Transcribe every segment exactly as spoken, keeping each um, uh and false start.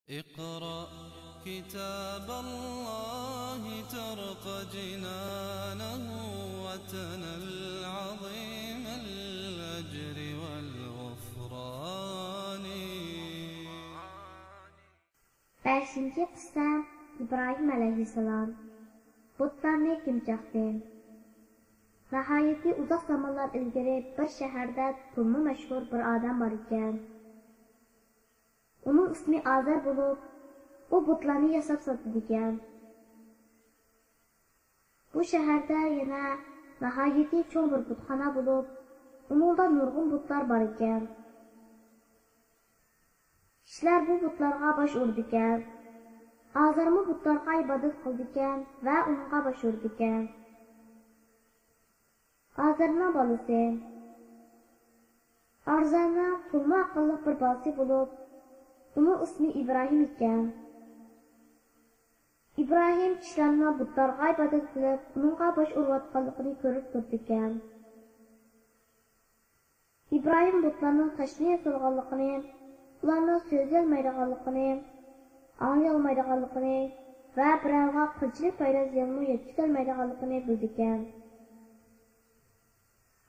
اقرأ كتاب الله ترق جنانه وتنل عظيم الأجر والغفران. بەشىنچى قىسسە، ئىبراھىم ئەلەيھىسسالام. بۇتلارنى كىم چاقتى؟ ناھايىتى ئۇزاق زامانلار ئىلگىرى بىر شەھەردە تولىمۇ مەشھۇر بىر ئادەم بار ئىكەن. ئۇنىڭ ئىسمى ئازەر بولۇپ، ئۇ بۇتلارنى ياساپ ساتىدىكەن. بۇ شەھەردە يەنە ناھايىتى چوڭ بىر بۇتخانا بولۇپ، ئۇنىڭدا نۇرغۇن بۇتلار بار ئىكەن. كىشىلەر بۇ بۇتلارغا باش ئۇرىدىكەن. ئازەرمۇ بۇتلارغا ئىبادەت قىلىدىكەن ۋە ئۇنىڭغا باش ئۇرىدىكەن. ئازەرنىڭ بالىسى. ئازەرنىڭ تولىمۇ ئەقىللىق بىر بالىسى بولۇپ، ئۇنىڭ ئىسمى ئىبراھىم ئىكەن. ئىبراھىم كىشىلەرنىڭ بۇتلارغا ئىبادەت قىلىپ، ئۇنىڭغا باش ئۇرۇۋاتقانلىقىنى كۆرۈپ تۇرىدىكەن. ئىبراھىم بۇتلارنىڭ تاشتىن ياسالغانلىقىنى، ئۇلارنىڭ سۆزلىيەلمەيدىغانلىقىنى، ئاڭلىيالمايدىغانلىقىنى ۋە بىراۋغا قىلچىلىك پايدا زىيانمۇ يەتكۈزەلمەيدىغانلىقىنى بىلىدىكەن.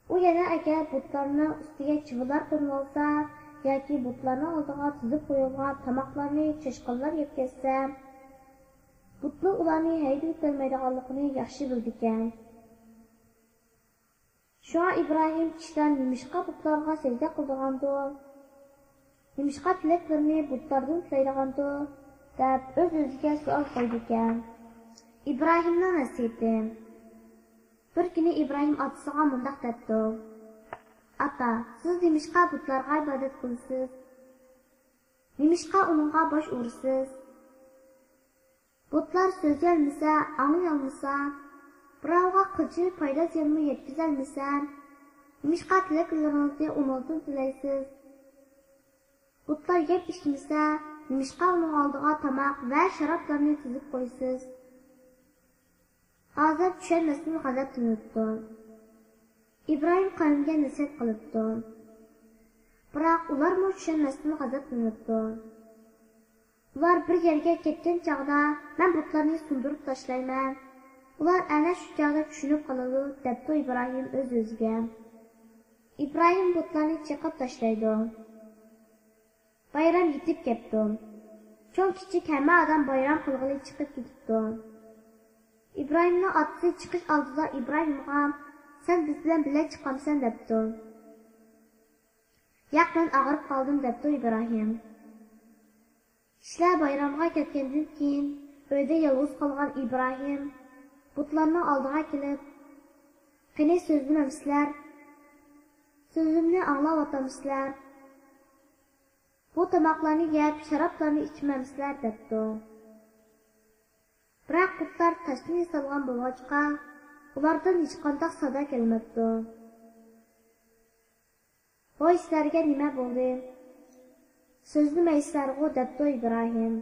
ئۇ يەنە ئەگەر بۇتلارنىڭ ئۈستىگە چىۋىنلار قونۇۋالسا ياكى بۇتلارنىڭ ئالدىغا تىزىپ قويۇلغان تاماقلارنى چاشقانلار يەپ كەتسە، بۇتنىڭ ئۇلارنى ھەيدىۋېتەلمەيدىغانلىقىنى ياخشى بىلىدىكەن. شۇڭا ئىبراھىم كىشىلەر نېمىشقا بۇتلارغا سەجدە قىلىدىغاندۇ؟ نېمىشقا تىلەكلىرىنى بۇتلاردىن تىلەيدىغاندۇ؟ دەپ ئۆز-ئۆزىگە سوئال قويىدىكەن. ئىبراھىمنىڭ نەسىھىتى. بىر كۈنى ئىبراھىم ئاتىسىغا مۇنداق دەپتۇ: ئاتا، سىز نېمىشقا بۇتلارغا ئىبادەت قىلىسىز؟ نېمىشقا ئۇنىڭغا باش ئۇرىسىز؟ بۇتلار سۆزلىيەلمىسە، ئاڭلىيالمىسا، بىراۋغا قىلچىلىك پايدا زىيانمۇ يەتكۈزەلمىسە، نېمىشقا تىلەكلىرىڭىزنى ئۇنىڭدىن تىلەيسىز؟ بۇتلار يەپ ئىچمىسە، نېمىشقا ئۇنىڭ ئالدىغا تاماق ۋە شارابلارنى تىزىپ قويىسىز؟ ئازەر چۈشەنمەستىن غەزەپلىنىپتۇ. ئىبراھىم قەۋمگە نەسىھەت قىلىپتۇ. بىراق ئۇلارمۇ چۈشەنمەستىن غەزەپلىنىپتۇ. ئۇلار بىر يەرگە كەتكەن چاغدا مەن بۇتلارنى سۇندۇرۇپ تاشلايمەن. ئۇلار ئەنە شۇ چاغدا چۈشىنىپ قالىدۇ، دەپتۇ ئىبراھىم ئۆز-ئۆزىگە. ئىبراھىم بۇتلارنى چېقىپ تاشلايدۇ. بايرام يېتىپ كەپتۇ. چوڭ-كىچىك ھەممە ئادەم بايرام قىلغىلى چىقىپ كېتىپتۇ. ئىبراھىمنىڭ ئاتىسى چىقىش ئالدىدا ئىبراھىمغا، سەن بىز بىلەن بىللە چىقامسەن؟ دەپتۇ. ياق، مەن ئاغرىپ قالدىم، دەپتۇ ئىبراھىم. كىشىلەر بايرامغا كەتكەندىن كېيىن، ئۆيدە يالغۇز قالغان ئىبراھىم بۇتلارنىڭ ئالدىغا كېلىپ، قېنى سۆزلىمەمسىلەر؟ سۆزۈمنى ئاڭلاۋاتامسىلەر؟ بۇ تاماقلارنى يەپ، شارابلارنى ئىچمەمسىلەر؟ دەپتۇ. بىراق بۇتلار تاشتىن ياسالغان بولغاچقا، ئۇلاردىن ھېچقانداق سادا كەلمەپتۇ. ۋاي، سىلەرگە نېمە بولدى؟ سۆزلىمەيسىلەرغۇ؟ دەپتۇ ئىبراھىم.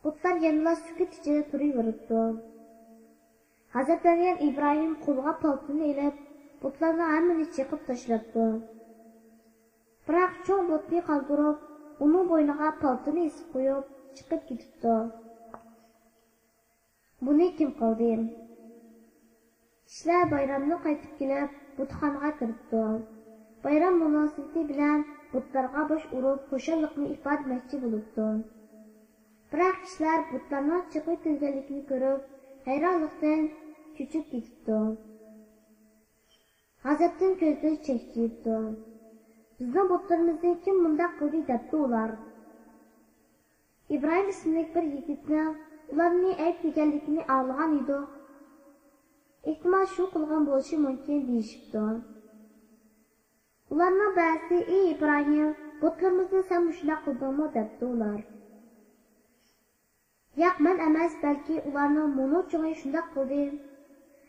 بۇتلار يەنىلا سۈكۈت ئىچىدە تۇرۇۋېرىپتۇ. غەزەپلەنگەن ئىبراھىم قولىغا پالتىنى ئېلىپ، بۇتلارنىڭ ھەممىنى چېقىپ تاشلاپتۇ. بىراق چوڭ بۇتنى قالدۇرۇپ، ئۇنىڭ بوينىغا پالتىنى ئېسىپ قويۇپ، چىقىپ كېتىپتۇ. بۇنى كىم قىلدى؟ كىشىلەر بايرامدىن قايتىپ كېلىپ، بۇتخانىغا كىرىپتۇ. بايرام مۇناسىۋىتى بىلەن بۇتلارغا باش ئۇرۇپ، خۇشاللىقىنى ئىپادىلىمەكچى بولۇپتۇ. بىراق كىشىلەر بۇتلارنىڭ چېقىۋېتىلگەنلىكىنى كۆرۈپ، ھەيرانلىقتىن چۆچۈپ كېتىپتۇ. غەزەپتىن كۆزلىرى چەكچىيىپتۇ. بىزنىڭ بۇتلىرىمىزنى كىم مۇنداق قىلدى؟ دەپتۇ ئۇلار. ئىبراھىم ئىسىملىك بىر يىگىتنىڭ ئۇلارنى ئەيىبلىگەنلىكىنى ئاڭلىغان ئىدۇق. ئېھتىمال شۇ قىلغان بولۇشى مۇمكىن، دېيىشىپتۇ. ئۇلارنىڭ بەزىسى، ئى ئىبراھىم، بۇتلىرىمىزنى سەن مۇشۇنداق قىلدىڭمۇ؟ دەپتۇ ئۇلار. ياق، مەن ئەمەس، بەلكى ئۇلارنىڭ مۇنۇ چوڭى شۇنداق قىلدى.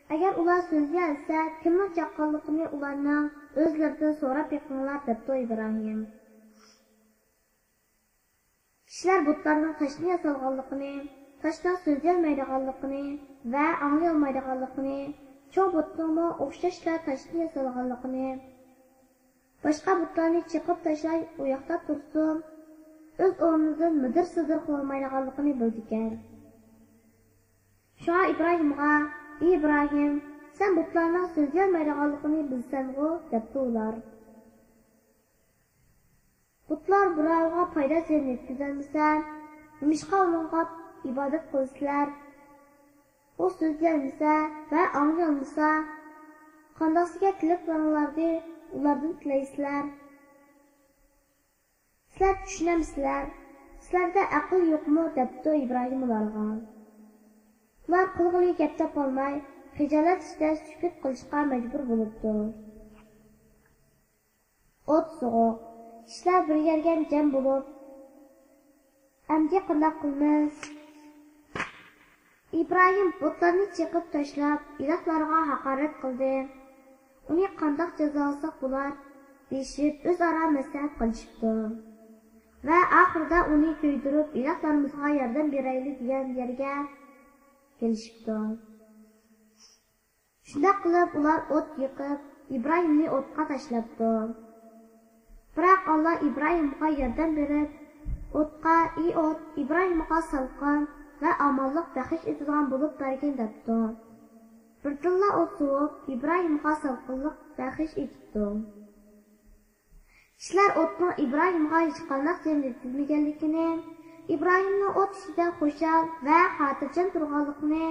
ئەگەر ئۇلار سۆزلىيەلىسە، كىمنىڭ چاققانلىقىنى ئۇلارنىڭ ئۆزلىرىدىن سوراپ بېقىڭلار، دەپتۇ ئىبراھىم. كىشىلەر بۇتلارنىڭ تاشتىن ياسالغانلىقىنى، تاشنىڭ سۆزلىيەلمەيدىغانلىقىنى ۋە ئاڭلىيالمايدىغانلىقىنى، چوڭ بۇتنىڭمۇ ئوخشاشلا تاشتىن ياسالغانلىقىنى، باشقا بۇتلارنى چېقىپ تاشلاي ئۇياقتا تۇرسۇن، ئۆز ئورنىدىن مىدىر-سىدىر قىلالمايدىغانلىقىنى بىلىدىكەن. شۇڭا ئىبراھىمغا، ئى ئىبراھىم، سەن بۇتلارنىڭ سۆزلىيەلمەيدىغانلىقىنى بىلىسەنغۇ؟ دەپتۇ ئۇلار. بۇتلار بىراۋغا پايدا-زىيان يەتكۈزەلمىسە، نېمىشقا ئۇنىڭغا ئىبادەت قىلىسىلەر؟ ئۇ سۆزلىيەلمىسە ۋە ئاڭلىيالمىسا، قانداقسىگە تىلەكلىرىڭلارنى ئۇلاردىن تىلەيسىلەر؟ سىلەر چۈشىنەمسىلەر؟ سىلەردە ئەقىل يوقمۇ؟ دەپتۇ ئىبراھىم ئۇلارغا. ئۇلار قىلغىلى گەپ تاپالماي، خىجالەت ئىچىدە سۈكۈت قىلىشقا مەجبۇر بولۇپتۇ. ئوت سوغۇق. كىشىلەر بىر يەرگە جەم بولۇپ، ئەمدى قانداق قىلىمىز؟ ئىبراھىم بۇتلارنى چېقىپ تاشلاپ، ئىلاھلارغا ھاقارەت قىلدى. ئۇنى قانداق جازالىساق بولار؟ دېيىشىپ، ئۆزئارا مەسلىھەت قىلىشىپتۇ. ۋە ئاخىرىدا ئۇنى كۆيدۈرۈپ، ئىلاھلىرىمىزغا ياردەم بېرەيلى دېگەن يەرگە كېلىشىپتۇ. شۇنداق قىلىپ، ئۇلار ئوت يېقىپ، ئىبراھىمنى ئوتقا تاشلاپتۇ. بىراق ئاللا ئىبراھىمغا ياردەم بېرىپ، ئوتقا، ئى ئوت، ئىبراھىمغا سالقىن ۋە ئامانلىق بەخش ئېتىدىغان بولۇپ بەرگىن، دەپتۇ. بىردىنلا ئوت سوۋۇپ، ئىبراھىمغا سالقىنلىق بەخش ئېتىپتۇ. كىشىلەر ئوتنىڭ ئىبراھىمغا ھېچقانداق زىيان يەتكۈزمىگەنلىكىنى، ئىبراھىمنىڭ ئوت ئىچىدە خۇشال ۋە خاتىرجەم تۇرغانلىقىنى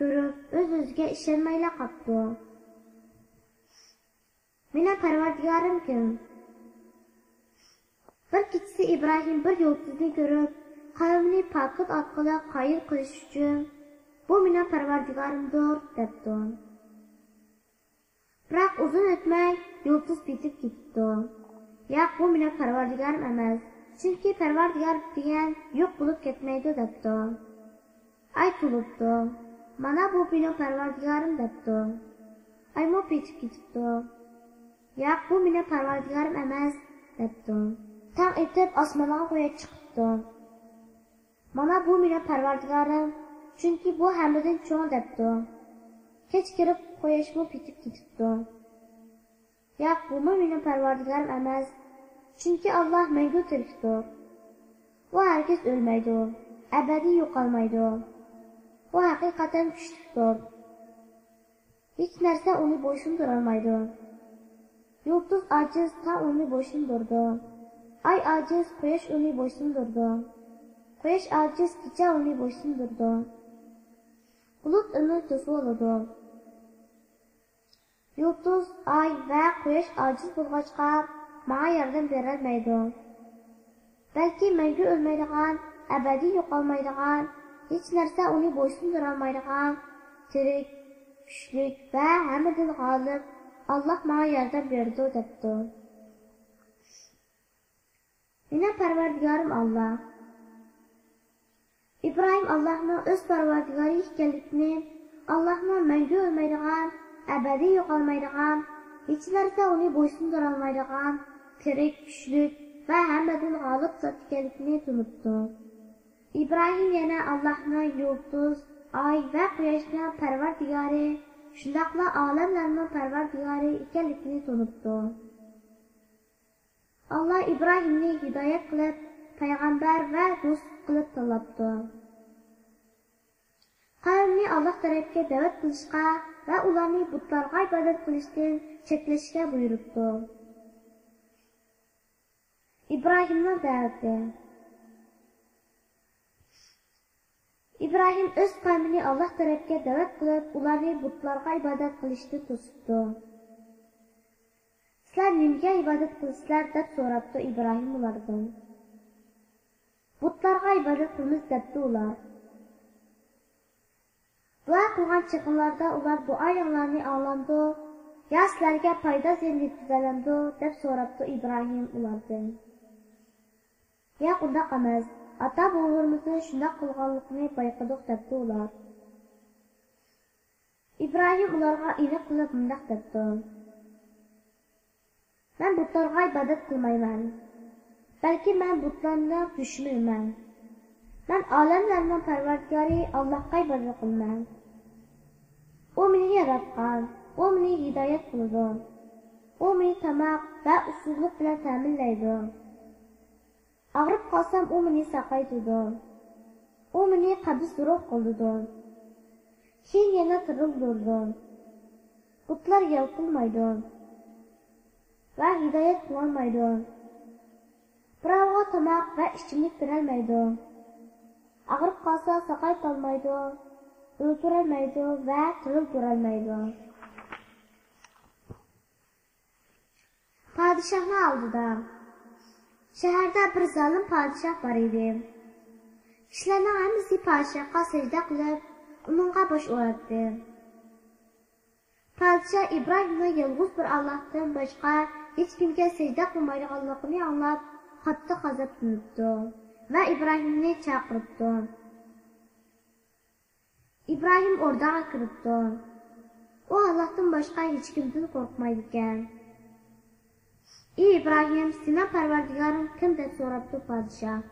كۆرۈپ، ئۆز-ئۆزىگە ئىشەنمەيلا قاپتۇ. مېنىڭ پەرۋەردىگارىم كىم؟ بىر كېچىسى ئىبراھىم بىر يۇلتۇزنى كۆرۈپ، قەۋمىنى پاكىت ئارقىلىق قايىل قىلىش ئۈچۈن، بۇ مېنىڭ پەرۋەردىگارىمدۇر، دەپتۇ. بىراق ئۇزۇن ئۆتمەي يۇلتۇز پېتىپ كېتىپتۇ. ياق، بۇ مېنىڭ پەرۋەردىگارىم ئەمەس، چۈنكى پەرۋەردىگار دېگەن يوق بولۇپ كەتمەيدۇ، دەپتۇ. ئاي تولۇپتۇ. مانا بۇ مېنىڭ پەرۋەردىگارىم، دەپتۇ. ئايمۇ پېتىپ كېتىپتۇ. ياق، بۇ مېنىڭ پەرۋەردىگارىم ئەمەس، دەپتۇ. تاڭ ئېتىپ ئاسمانغا قۇياش چىقىپتۇ. مانا بۇ مېنىڭ پەرۋەردىگارىم، چۈنكى بۇ ھەممىدىن چوڭ، دەپتۇ. كەچ كىرىپ قۇياشمۇ پېتىپ كېتىپتۇ. ياق، بۇمۇ مېنىڭ پەرۋەردىگارىم ئەمەس، چۈنكى ئاللا مەڭگۈ تىرىكتۇر. ئۇ ھەرگىز ئۆلمەيدۇ، ئەبەدىي يوقالمايدۇ. ئۇ ھەقىقەتەن كۈچلۈكتۇر. ھېچ نەرسە ئۇنى بويسۇندۇرالمايدۇ. يۇلتۇز ئاجىز، تاڭ ئۇنى بويسۇندۇرىدۇ. ئاي ئاجىز، قۇياش ئۇنى بويسۇندۇرىدۇ. قۇياش ئاجىز، كېچە ئۇنى بويسۇندۇرىدۇ. بۇلۇت ئۇنى توسۇۋالىدۇ. يۇلتۇز، ئاي ۋە قۇياش ئاجىز بولغاچقا، ماڭا ياردەم بېرەلمەيدۇ. بەلكى مەڭگۈ ئۆلمەيدىغان، ئەبەدىي يوقالمايدىغان، ھېچ نەرسە ئۇنى بويسۇندۇرالمايدىغان، تىرىك، كۈچلۈك ۋە ھەممىدىن غالىب ئاللاھ ماڭا ياردەم بېرىدۇ، دەپتۇ. مېنىڭ پەرۋەردىگارىم ئاللاھ. ئىبراھىم ئاللاھنىڭ ئۆز پەرۋەردىگارى ئىكەنلىكىنى، ئاللاھنىڭ مەڭگۈ ئۆلمەيدىغان، ئەبەدىي يوقالمايدىغان، ھېچ نەرسە ئۇنى بويسۇندۇرالمايدىغان، تىرىك، كۈچلۈك ۋە ھەممىدىن غالىب زات ئىكەنلىكىنى تونۇپتۇ. ئىبراھىم يەنە ئاللاھنىڭ يۇلتۇز، ئاي ۋە قۇياشنىڭ پەرۋەردىگارى، شۇنداقلا ئالەملەرنىڭ پەرۋەردىگارى ئىكەنلىكىنى تونۇپتۇ. ئاللاھ ئىبراھىمنى ھىدايەت قىلىپ، پەيغەمبەر ۋە دوست قىلىپ تاللاپتۇ. قەۋمىنى ئاللاھ تەرەپكە دەۋەت قىلىشقا ۋە ئۇلارنى بۇتلارغا ئىبادەت قىلىشتىن چەكلەشكە بۇيرۇپتۇ. ئىبراھىمنىڭ دەۋىتى. ئىبراھىم ئۆز قەۋمىنى ئاللاھ تەرەپكە دەۋەت قىلىپ، ئۇلارنى بۇتلارغا ئىبادەت قىلىشتىن توسۇپتۇ. سىلەر نېمىگە ئىبادەت قىلىسىلەر؟ دەپ سوراپتۇ ئىبراھىم ئۇلاردىن. بۇتلارغا ئىبادەت قىلىمىز، دەپتۇ ئۇلار. دۇئا قىلغان چېغىڭلاردا ئۇلار دۇئايىڭلارنى ئاڭلامدۇ يا سىلەرگە پايدا زىيان يەتكۈزەلەمدۇ؟ دەپ سوراپتۇ ئىبراھىم ئۇلاردىن. ياق، ئۇنداق ئەمەس، ئاتا-بوۋىلىرىمىزنىڭ شۇنداق قىلغانلىقىنى بايقىدۇق، دەپتۇ ئۇلار. ئىبراھىم ئۇلارغا ئېنىق قىلىپ مۇنداق دەپتۇ: مەن بۇتلارغا ئىبادەت قىلمايمەن، بەلكى مەن بۇتلارنىڭ دۈشمىنىمەن. مەن ئالەملەرنىڭ پەرۋەردىگارى ئاللاھقا ئىبادەت قىلىمەن. ئۇ مېنى ياراتقان، ئۇ مېنى ھىدايەت قىلىدۇ، ئۇ مېنى تاماق ۋە ئۇسسۇزلۇق بىلەن تەمىنلەيدۇ. ئاغرىپ قالسام، ئۇ مېنى ساقايتىدۇ. ئۇ مېنى قەبزى روھ قىلىدۇ. كېيىن يەنە تىرىلدۈرىدۇ. بۇتلار يالقۇنمايدۇ ۋە ھىدايەت قىلالمايدۇ. بىراۋغا تاماق ۋە ئىچىملىك بېرەلمەيدۇ. ئاغرىپ قالسا، ساقايتالمايدۇ، ئۆلتۈرەلمەيدۇ ۋە تىرىلدۈرەلمەيدۇ. پادىشاھنىڭ ئالدىدا. شەھەردە بىر زالىم پادىشاھ بار ئىدى. كىشىلەرنىڭ ھەممىسى پادىشاھقا سەجدە قىلىپ، ئۇنىڭغا باش ئۇراتتى. پادىشاھ ئىبراھىمنىڭ يالغۇز بىر ئاللاھتىن باشقا ھېچكىمگە سەجدە قىلمايدىغانلىقىنى ئاڭلاپ، قاتتىق غەزەپلىنىپتۇ ۋە ئىبراھىمنى چاقىرىپتۇ. ئىبراھىم ئوردىغا كىرىپتۇ. ئۇ ئاللاھتىن باشقا ھېچكىمدىن قورقمايدىكەن. ئى ئىبراھىم، سېنىڭ پەرۋەردىگارىڭ كىم؟ دەپ سوراپتۇ پادىشاھ.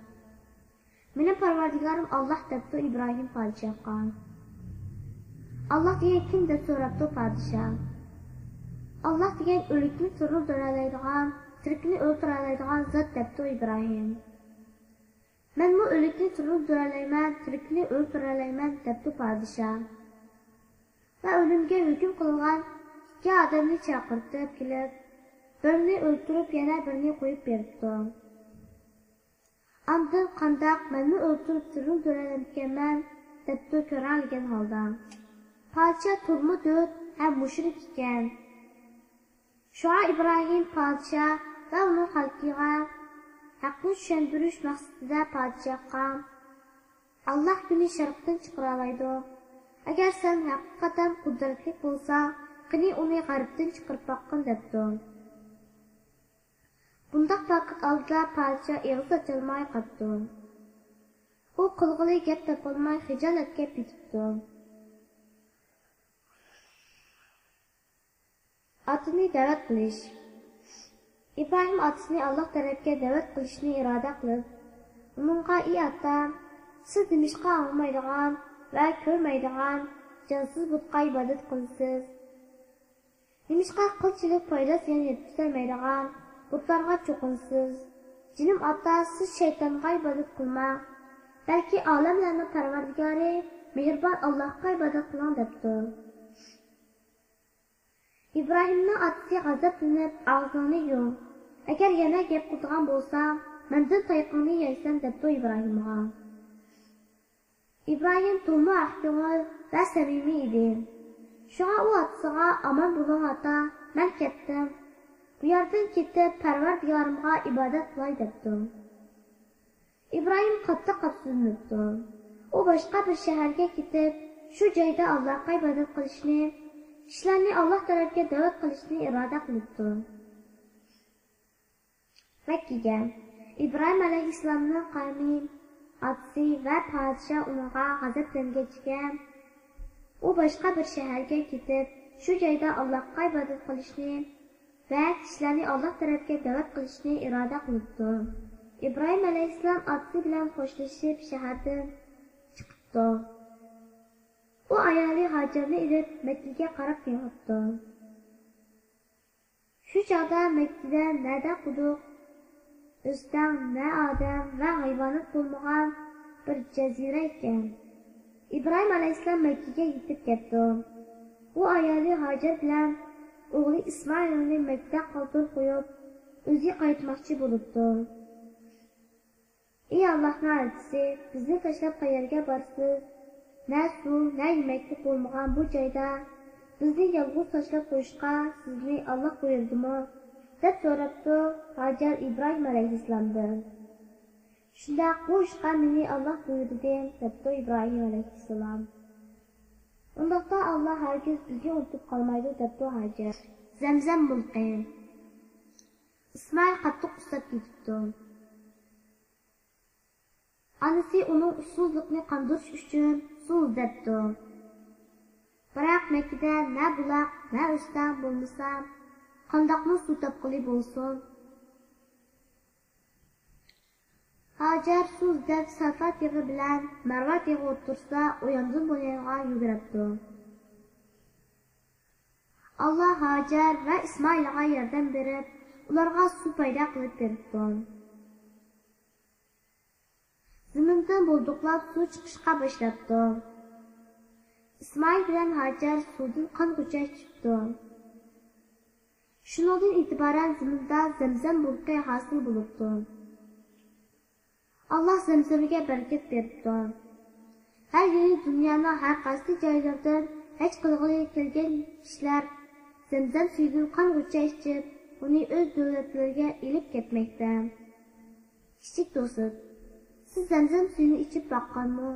مېنىڭ پەرۋەردىگارىم ئاللاھ، دەپتۇ ئىبراھىم پادىشاھقا. ئاللاھ دېگەن كىم؟ دەپ سوراپتۇ پادىشاھ. ئاللاھ دېگەن ئۆلۈكنى تىرىلدۈرەلەيدىغان، تىرىكنى ئۆلتۈرەلەيدىغان زات، دەپتۇ ئىبراھىم. مەنمۇ ئۆلۈكنى تىرىلدۈرەلەيمەن، تىرىكنى ئۆلتۈرەلەيمەن، دەپتۇ پادىشاھ. ۋە ئۆلۈمگە ھۆكۈم قىلغان ئىككى ئادەمنى چاقىرتىپ كېلىپ، بىرىنى ئۆلتۈرۈپ، يەنە بىرىنى قويۇپ بېرىپتۇ. ئاندىن قانداق، مەنمۇ ئۆلتۈرۈپ تىرىلدۈرەلەمدىكەنمەن؟ دەپتۇ كۆرەڭلىگەن ھالدا. پادىشاھ تولىمۇ دۆت ھەم مۇشرىك ئىكەن. شۇڭا ئىبراھىم پادىشاھ ۋە ئۇنىڭ خەلقىگە ھەقنى چۈشەندۈرۈش مەقسىتىدە پادىشاھقا، ئاللاھ كۈننى شەرقتىن چىقىرالايدۇ. ئەگەر سەن ھەقىقەتەن قۇدرەتلىك بولساڭ، قېنى ئۇنى غەربتىن چىقىرىپ باققىن، دەپتۇ. بۇنداق ۋاقىت ئالدىدا پادىشاھ ئېغىز ئاچالماي قاپتۇ. ئۇ قىلغىلى گەپ تاپالماي خىجالەتكە پېتىپتۇ. ئاتىنى دەۋەت قىلىش. ئىبراھىم ئاتىسىنى ئاللاھ تەرەپكە دەۋەت قىلىشنى ئىرادە قىلىپ، ئۇنىڭغا، ئى ئاتا، سىز نېمىشقا ئاڭلىمايدىغان ۋە كۆرمەيدىغان جانسىز بۇتقا ئىبادەت قىلىسىز؟ نېمىشقا قىلچىلىك پايدا زىيان يەتكۈزەلمەيدىغان بۇتلارغا چوقۇنىسىز؟ جېنىم ئاتا، سىز شەيتانغا ئىبادەت قىلماڭ، بەلكى ئالەملەرنىڭ پەرۋەردىگارى، مېھرىبان ئاللاھقا ئىبادەت قىلىڭ، دەپتۇ. ئىبراھىمنىڭ ئاتىسى غەزەپلىنىپ، ئاغزىڭنى يۇم، ئەگەر يەنە گەپ قىلىدىغان بولساڭ، مەندىن تايىقىڭنى يەيسەن، دەپتۇ ئىبراھىمغا. ئىبراھىم تولىمۇ ئاق كۆڭۈل ۋە سەمىمىي ئىدى. شۇڭا ئۇ ئاتىسىغا، ئامان بولۇڭ ئاتا، مەن كەتتىم. بۇ يەردىن كېتىپ پەرۋەردىگارىمغا ئىبادەت قىلاي، دەپتۇ. ئىبراھىم قاتتىق ئەپسۇسلىنىپتۇ. ئۇ باشقا بىر شەھەرگە كېتىپ، شۇ جايدا ئاللاھقا ئىبادەت قىلىشنى، كىشىلەرنى ئاللاھ تەرەپكە دەۋەت قىلىشنى ئىرادە قىلىپتۇ. مەككىگە. ئىبراھىم ئەلەيھىسسالامنىڭ قەۋمى، ئاتىسى ۋە پادىشاھ ئۇنىڭغا غەزەپلەنگەچكە، ئۇ باشقا بىر شەھەرگە كېتىپ، شۇ جايدا ئاللاھقا ئىبادەت قىلىشنى ۋە كىشىلەرنى ئاللاھ تەرەپكە دەۋەت قىلىشنى ئىرادە قىلىپتۇ. ئىبراھىم ئەلەيھىسسالام ئاتىسى بىلەن خوشلىشىپ، شەھەردىن چىقىپتۇ. ئۇ ئايالى ھاجەرنى ئېلىپ، مەككىگە قاراپ مېڭىپتۇ. شۇ چاغدا مەككىدە نەدە قۇدۇق، ئۆستەڭ، نە ئادەم ۋە ھايۋانات بولمىغان بىر جەزىرە ئىكەن. ئىبراھىم ئەلەيھىسسالام مەككىگە يېتىپ كەپتۇ. ئۇ ئايالى ھاجەر بىلەن ئوغلى ئىسمائىلنى مەككىدە قالدۇرۇپ قويۇپ، ئۆزى قايتماقچى بولۇپتۇ. ئى ئاللاھنىڭ ئەلچىسى، بىزنى تاشلاپ قەيەرگە بارىسىز؟ نە سۇ، نە يېمەكلىك بولمىغان بۇ جايدا بىزنى يالغۇز تاشلاپ قويۇشقا سىزنى ئاللاھ بۇيرۇدىمۇ؟ دەپ سوراپتۇ ھاجەر ئىبراھىم ئەلەيھىسسالامدىن. شۇنداق، بۇ ئىشقا مېنى ئاللاھ بۇيرۇدى، دەپتۇ ئىبراھىم ئەلەيھىسسالام. ئۇنداقتا ئاللاھ ھەرگىز بىزنى ئۇنتۇپ قالمايدۇ، دەپتۇ ھاجەر. زەمزەم بۇلىقى. ئىسمائىل قاتتىق ئۇسساپ كېتىپتۇ. ئانىسى ئۇنىڭ ئۇسسۇزلۇقىنى قاندۇرۇش ئۈچۈن سۇ ئىزدەپتۇ. بىراق مەككىدە نە بۇلاق، نە ئۆستەڭ بولمىسا، قانداقمۇ سۇ تاپقىلى بولسۇن؟ ھاجەر سۇ ئىزدەپ سەفا تېغى بىلەن مەرۋا تېغى ئوتتۇرىسىدا ئوياندىن بۇيانغا يۈگۈرۈپتۇ. ئاللاھ ھاجەر ۋە ئىسمائىلغا ياردەم بېرىپ، ئۇلارغا سۇ پەيدا قىلىپ بېرىپتۇ. زېمىندىن بۇلدۇقلاپ سۇ چىقىشقا باشلاپتۇ. ئىسمائىل بىلەن ھاجەر سۇدىن قانغۇچە ئىچىپتۇ. شۇنىڭدىن ئېتىبارەن زېمىندا زەمزەم بۇلىقى ھاسىل بولۇپتۇ. ئاللاھ زەمزەمگە بەرىكەت بېرىپتۇ. ھەر يىلى دۇنيانىڭ ھەر قايسى جايلىرىدىن ھەج قىلغىلى كەلگەن كىشىلەر زەمزەم سۈيىدىن قانغۇچە ئىچىپ، ئۇنى ئۆز دۆلەتلىرىگە ئېلىپ كەتمەكتە. كىچىك دوست، سىز زەمزەم سۈيىنى ئىچىپ باققانمۇ؟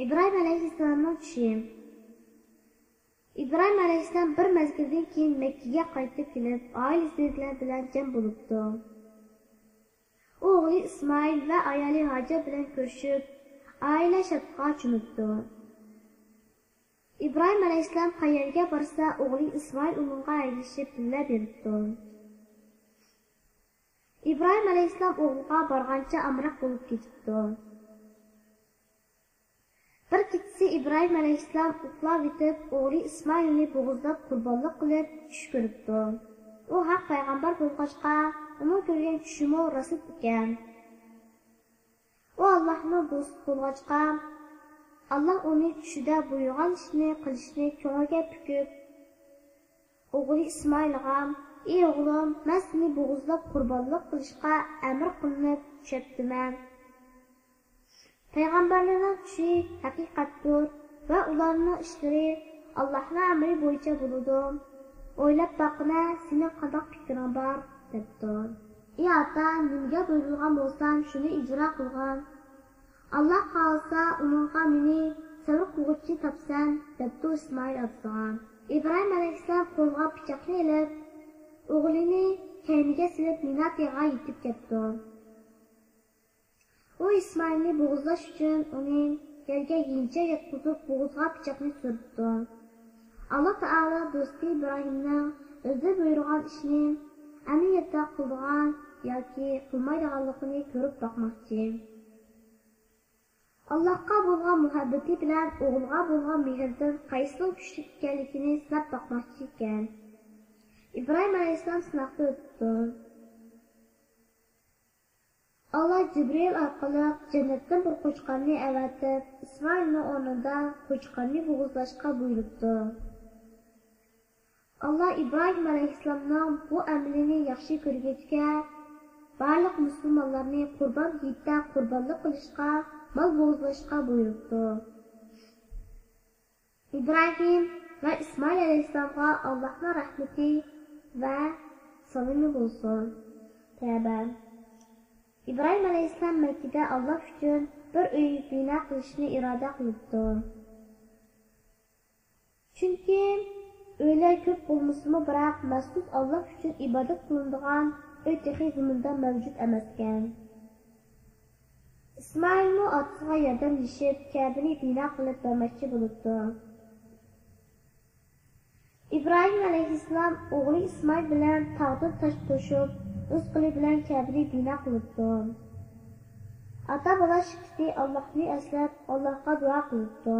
ئىبراھىم ئەلەيھىسسالامنىڭ چۈشى. ئىبراھىم ئەلەيھىسسالام بىر مەزگىلدىن كېيىن مەككىگە قايتىپ كېلىپ، ئائىلىسىدىكىلەر بىلەن جەم بولۇپتۇ. ئۇ ئوغلى ئىسمائىل ۋە ئايالى ھاجەر بىلەن كۆرۈشۈپ، ئائىلە شادلىقىغا چۆمۈپتۇ. ئىبراھىم ئەلەيھىسسالام قەيەرگە بارسا، ئوغلى ئىسمائىل ئۇنىڭغا ئەگىشىپ بىللە بېرىپتۇ. ئىبراھىم ئەلەيھىسسالام ئوغلىغا بارغانچە ئامراق بولۇپ كېتىپتۇ. بىر كېچىسى ئىبراھىم ئەلەيھىسسالام ئۇخلاۋېتىپ، ئوغلى ئىسمائىلنى بوغۇزلاپ قۇربانلىق قىلىپ چۈش كۆرۈپتۇ. ئۇ ھەق پەيغەمبەر بولغاچقا، ئۇنىڭ كۆرگەن چۈشىمۇ راست ئىكەن. ئۇ ئاللاھنىڭ دوستى بولغاچقا، ئاللاھ ئۇنى چۈشىدە بۇيرۇغان ئىشنى قىلىشنى كۆڭلىگە پۈكۈپ، ئوغلى ئىسمائىلغا، ئى ئوغلۇم، مەن سېنى بوغۇزلاپ قۇربانلىق قىلىشقا ئەمىر قىلىنىپ چۈشەپتىمەن. پەيغەمبەرلەرنىڭ چۈشى ھەقىقەتتۇر ۋە ئۇلارنىڭ ئىشلىرى ئاللاھنىڭ ئەمرى بويىچە بولىدۇ. ئويلاپ باققىنە، سېنىڭ قانداق پىكرىڭ بار؟ دەپتۇ. ئى ئاتا، نېمىگە بۇيرۇلغان بولسام، شۇنى ئىجرا قىلغىن. ئاللاھ خالىسا، ئۇنىڭغا مېنى سەۋر قىلغۇچى تاپىسەن، دەپتۇ ئىسمائىل ئاتىسىغا. ئىبراھىم ئەلەيھىسسالام قولىغا پىچاقنى ئېلىپ، ئوغلىنى كەينىگە سېلىپ، مىنا تېغىغا يېتىپ كەپتۇ. ئۇ ئىسمائىلنى بوغۇزلاش ئۈچۈن ئۇنى يەرگە يېنىچە ياتقۇزۇپ، بوغۇزىغا پىچاقنى سۈرۈپتۇ. ئاللاھ تائالا دوستى ئىبراھىمنىڭ ئۆزى بۇيرۇغان ئىشنى ئەمەلىيەتتە قىلىدىغان ياكى قىلمايدىغانلىقىنى كۆرۈپ باقماقچى. ئاللاھقا بولغان مۇھەببىتى بىلەن ئوغلىغا بولغان مېھرىدىن قايسىنىڭ كۈچلۈك ئىكەنلىكىنى سىناپ باقماقچى ئىكەن. ئىبراھىم ئەلەيھىسسالام سىناقتىن ئۆتۈپتۇ. ئاللاھ جىبرىئىل ئارقىلىق جەننەتتىن بىر قوچقارنى ئەۋەتىپ، ئىسمائىلنىڭ ئورنىدا قوچقارنى بوغۇزلاشقا بۇيرۇپتۇ. ئاللاھ ئىبراھىم ئەلەيھىسسالامنىڭ بۇ ئەمىلىنى ياخشى كۆرگەچكە، بارلىق مۇسۇلمانلارنى قۇربان ھېيتتا قۇربانلىق قىلىشقا، مال بوغۇزلاشقا بۇيرۇپتۇ. ئىبراھىم ۋە ئىسمائىل ئەلەيھىسسالامغا ئاللاھنىڭ رەھمىتى ۋە سالىمى بولسۇن. تەبە. ئىبراھىم ئەلەيھىسسالام مەككىدە ئاللاھ ئۈچۈن بىر ئۆي بىنا قىلىشنى ئىرادە قىلىپتۇ. چۈنكى ئۆيلەر كۆپ بولمىسىمۇ، بىراق مەخسۇس ئاللاھ ئۈچۈن ئىبادەت قىلىنىدىغان ئۆي تېخى زېمىندا مەۋجۇت ئەمەسكەن. ئىسمائىلمۇ ئاتىسىغا ياردەملىشىپ، كەبىنى بىنا قىلىپ بەرمەكچى بولۇپتۇ. ئىبراھىم ئەلەيھىسسالام ئوغلى ئىسمائىل بىلەن تاغدىن تاش توشۇپ، ئۆز قولى بىلەن كەبىنى بىنا قىلىپتۇ. ئاتا-بالا ئىككىسى ئاللاھنى ئەسلەپ، ئاللاھقا دۇئا قىلىپتۇ.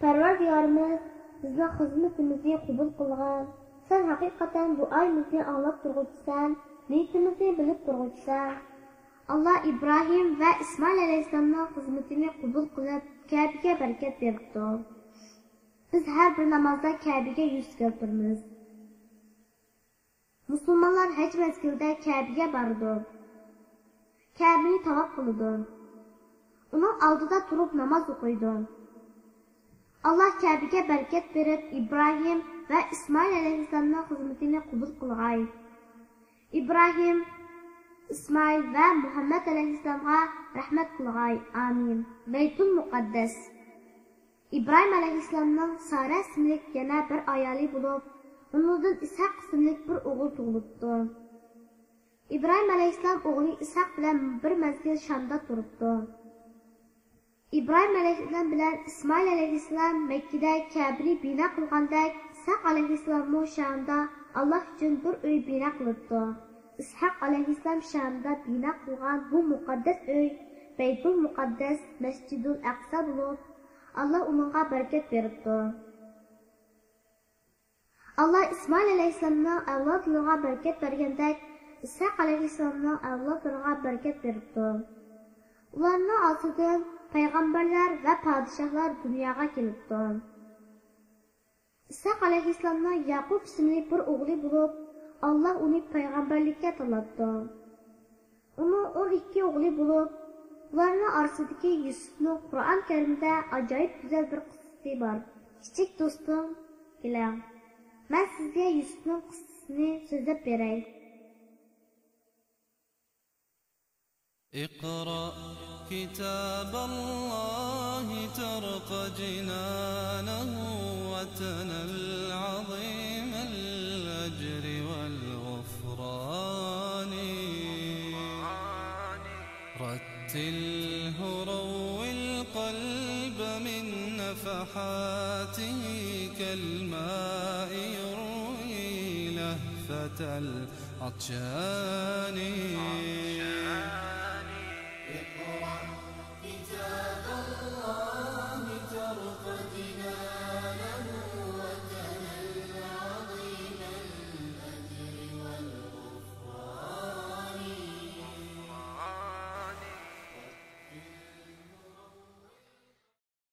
پەرۋەردىگارىمىز، بىزنىڭ خىزمىتىمىزنى قوبۇل قىلغىن. سەن ھەقىقەتەن دۇئايىمىزنى ئاڭلاپ تۇرغۇچىسەن، نىيىتىمىزنى بىلىپ تۇرغۇچىسەن. ئاللاھ ئىبراھىم ۋە ئىسمائىل ئەلەيھىسسالامنىڭ خىزمىتىنى قوبۇل قىلىپ، كەبىگە بەرىكەت بېرىپتۇ. بىز ھەر بىر نامازدا كەبىگە يۈز كەلتۈرىمىز. مۇسۇلمانلار ھەج مەزگىلىدە كەبىگە بارىدۇ. كەبىنى تاۋاپ قىلىدۇ. ئۇنىڭ ئالدىدا تۇرۇپ ناماز ئوقۇيدۇ. ئاللاھ كەبىگە بەرىكەت بېرىپ، ئىبراھىم ۋە ئىسمائىل ئەلەيھىسسالامنىڭ خىزمىتىنى قوبۇل قىلغاي. ئىبراھىم، ئىسمائىل ۋە مۇھەممەد ئەلەيھىسسالامغا رەھمەت قىلغاي. ئامىن. بەيتۇل مۇقەددەس. ئىبراھىم ئەلەيھىسسالامنىڭ سارە ئىسىملىك يەنە بىر ئايالى بولۇپ، ئۇنىڭدىن ئىسھاق ئىسىملىك بىر ئوغۇل تۇغۇلۇپتۇ. ئىبراھىم ئەلەيھىسسالام ئوغلى ئىسھاق بىلەن بىر مەزگىل شامدا تۇرۇپتۇ. ئىبراھىم ئەلەيھىسسالام بىلەن ئىسمائىل ئەلەيھىسسالام مەككىدە كەبىنى بىنا قىلغاندەك، ئىسھاق ئەلەيھىسسالاممۇ شامدا ئاللاھ ئۈچۈن بىر ئۆي بىنا قىلىپتۇ. ئىسھاق ئەلەيھىسسالام شامدا بىنا قىلغان بۇ مۇقەددەس ئۆي، بەيتۇل مۇقەددەس، مەسجىدۇل ئەقسا بولۇپ، ئاللاھ ئۇنىڭغا بەرىكەت بېرىپتۇ. ئاللاھ ئىسمائىل ئەلەيھىسسالامنىڭ ئەۋلادلىرىغا بەرىكەت بەرگەندەك، ئىسھاق ئەلەيھىسسالامنىڭ ئەۋلادلىرىغا بەرىكەت بېرىپتۇ. ئۇلارنىڭ ئارىسىدىن پەيغەمبەرلەر ۋە پادىشاھلار دۇنياغا كېلىپتۇ. ئىسھاق ئەلەيھىسسالامنىڭ يەقۇب ئىسىملىك بىر ئوغلى بولۇپ، ئاللا ئۇنى پەيغەمبەرلىككە تاللاپتۇ. ئۇنىڭ ئون ئىككى ئوغلى بولۇپ، ئۇلارنىڭ ئارىسىدىكى يۈسۈپنىڭ قۇرئان كەرىمدە ئاجايىپ گۈزەل بىر قىسسىسى بار. كىچىك دوستۇم، كېلىڭ، مەن سىزگە يۈسۈپنىڭ قىسسىسىنى سۆزلەپ بېرەي. اقرأ كتاب الله ترق جنانه وتنل عظيم الأجر والغفران. رتله روي القلب من نفحاته كالماء يروي لهفة العطشان.